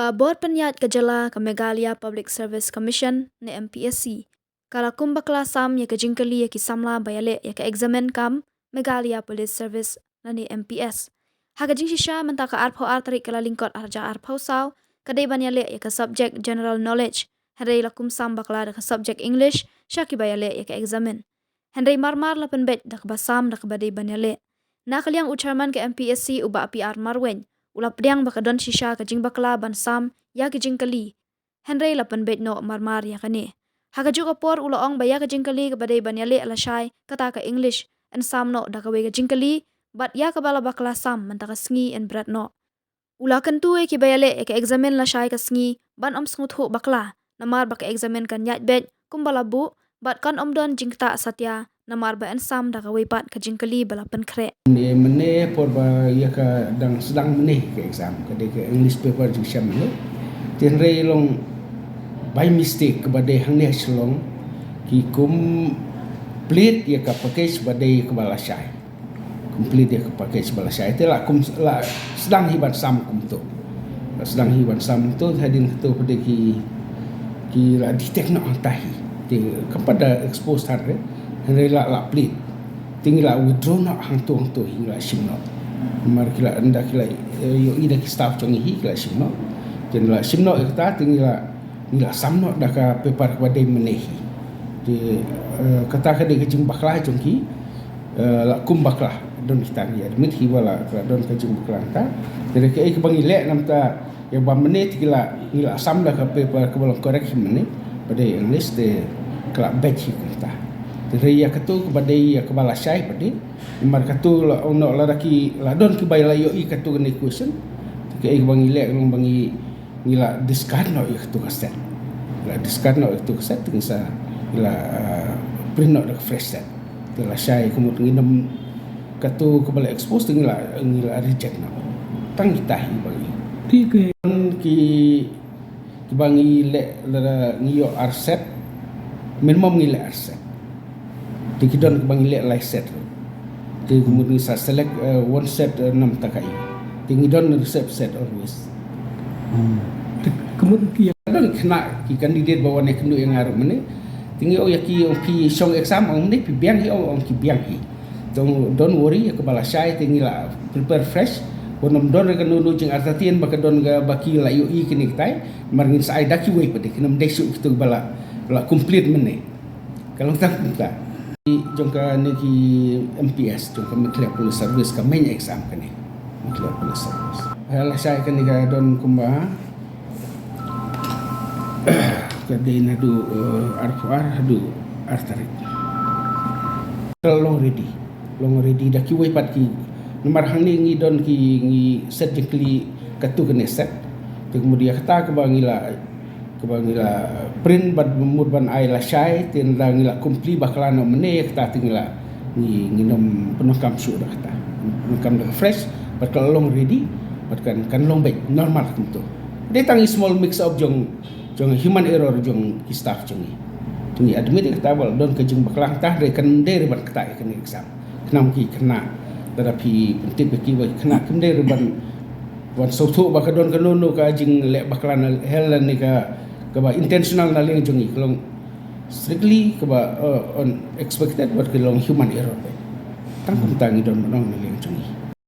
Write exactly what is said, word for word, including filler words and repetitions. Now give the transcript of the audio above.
Ka bor pynïaid ka jylla, ka Meghalaya Public Service Commission ne M P S C, ka la kum bakla sam ïa ka jingkylli ïa ki samla ba ïaleh ïa ka eksamin kam Meghalaya Police Service lane M P S. Ha ka jingshisha mynta ka arphew ar tarik Kyllalyngkot arhajar arphew saw, ka dei ban ïaleh ïa ka subject General Knowledge, hynrei la kum sam bakla da ka subject English sha kiba ïaleh ïa ka eksamin. Hynrei marmar la pynbeit da kaba sam da kaba dei ban ïaleh. Na ka liang u chairman ka M P S C, u Bah P R Marwein, u la pdiang ba ka don shisha ka jingbakla ban sam ïa ki jingkylli, hynrei la pynbeit noh marmar ïa kane. Ha kajuh ka por u la ong ba ïa ka jingkylli kaba dei ban ïaleh lashai, kata ka English, yn sam noh da kawei ka jingkylli, bad ïa kaba la bakla sam mynta ka sngi yn bret noh. U la kyntu ïa kiba ïaleh ïa ka eksamin lashai ka sngi ban ym sngewthuh bakla, namar ba ka eksamin kan ïaid beit kumba la buh, bad kan ym don jingktah satia namar ba yn sam da kawei pat ka jingkylli ba la pynkhreh. Mynne, mynne por ba ïa ka dang sdang mynne ka exam, ka dei ka English paper jingshem mynne. Te hynrei long by mistake kaba dei hangne ha Shillong, ki complete ïa ka package ba dei kaba lashai. Complete ïa ka package ba lashai. Te la kum, la sdang hi ban sam kumto. La sdang hi ban sam kumto, hadien kato pat de ki, ki la detect noh hangta hi. Te kam pat da expose than re, hynrei la, la plead. Te ngi la withdraw noh hangto hangto hi, ngi la shim noh. Namar ki la, ynda ki la, eh, ïohi da ki staff jong ngi hi, ki la shim noh. Te ngi la shim noh ïa kata, te ngi la, ngi la sam noh da ka paper kaba dei mynne hi. Te, eh, kata ka dei ka jingbakla jong ki, eh, la kum bakla. Don kita ngi admit hi ba la, la don ka jingbakla hangta. Te dei kaei kaba ngi leh namar ta ïa ba mynne te ki la, ngi la sam da ka paper kaba long correct hi mynne, ba dei English, te ka la beit hi kumta. Te hynrei ïa kato kaba dei, ïa kaba lashai pat de, namar kato la ong noh lada ki, la don kiba la ïohi kato kane question. Te kaei kaba ngi leh ka long ba ngi, ngi la discard noh ïa kato ka set. Ngi la discard noh ïa kato ka set, te ngi sa, ngi la, ah, print noh da ka fresh set. Te lashai, ka mut ngi nym, kato kaba la expose te ngi la, ngi la reject noh. Tang kita hi ba ngi. Te ki, ki, kiba ngi leh, lada ngi ïoh ar set, minimum ngi leh ar set. Te ki don kiba ngi leh lai set. Te ka mut ngi sa select, eh, one set, eh, namar ta kaei. Te ngi don reserve set always. Hmm. Te ka mut ki, don khynnah ki candidate ba wan ïakynduh ïa nga ruh mynne. Te ngi ong ïa ki, ong phi shong exam, ong mynne phi biang hi, ong, ong ki biang hi. Te ong don't worry, ïa kaba lashai te ngi la prepare fresh. Ba nym don re kano kano jingartatien ba ka don kaba ki la ïohi kine kitai. Namar ngin sa ai da kiwei pat de, kin ym dei shuh kito ba la, la complete mynne. Ka long tang kumta. Jong kane ki M P S, jong ka Meghalaya Police Service, ka main exam kane. Meghalaya Police Service. Lashai kane ka don kumba, ka dei naduh, eh, arphew ar haduh ar tarik. Ka long ready. Long ready da kiwei pat ki. Namar hangne ngi don ki, ngi set jingkylli katto katne set. Te ka mut ïa kata kaba ngi la, kaba ngi la print bad mut ban ai lashai, te ynda ngi la complete bakla noh mynne, ïa kata te ngi la, ngi, ngin ym pyndonkam shuh da kata. Pyndonkam da ka fresh, bad ka la long ready, bad kan, kan long beit normal kumto. Dei tang i small mix up jong, jong human error jong ki staff jong ngi. Te ngi admit ïa kata ba la don ka jingbakla hangta, hynrei kam dei ruh ban ktah ïa kane ka exam. Khnang ki khynnah, lada phi pyntip ïa ki ba ki khynnah kim dei ruh ban, ban sngewthuh ba ka don kano kano ka jingleh bakla na hel lane ka, kaba intentional na liang jong ngi, ka long strictly kaba, uh, unexpected bad ka long human error beit. Tang kumta ngi don ban ong na liang jong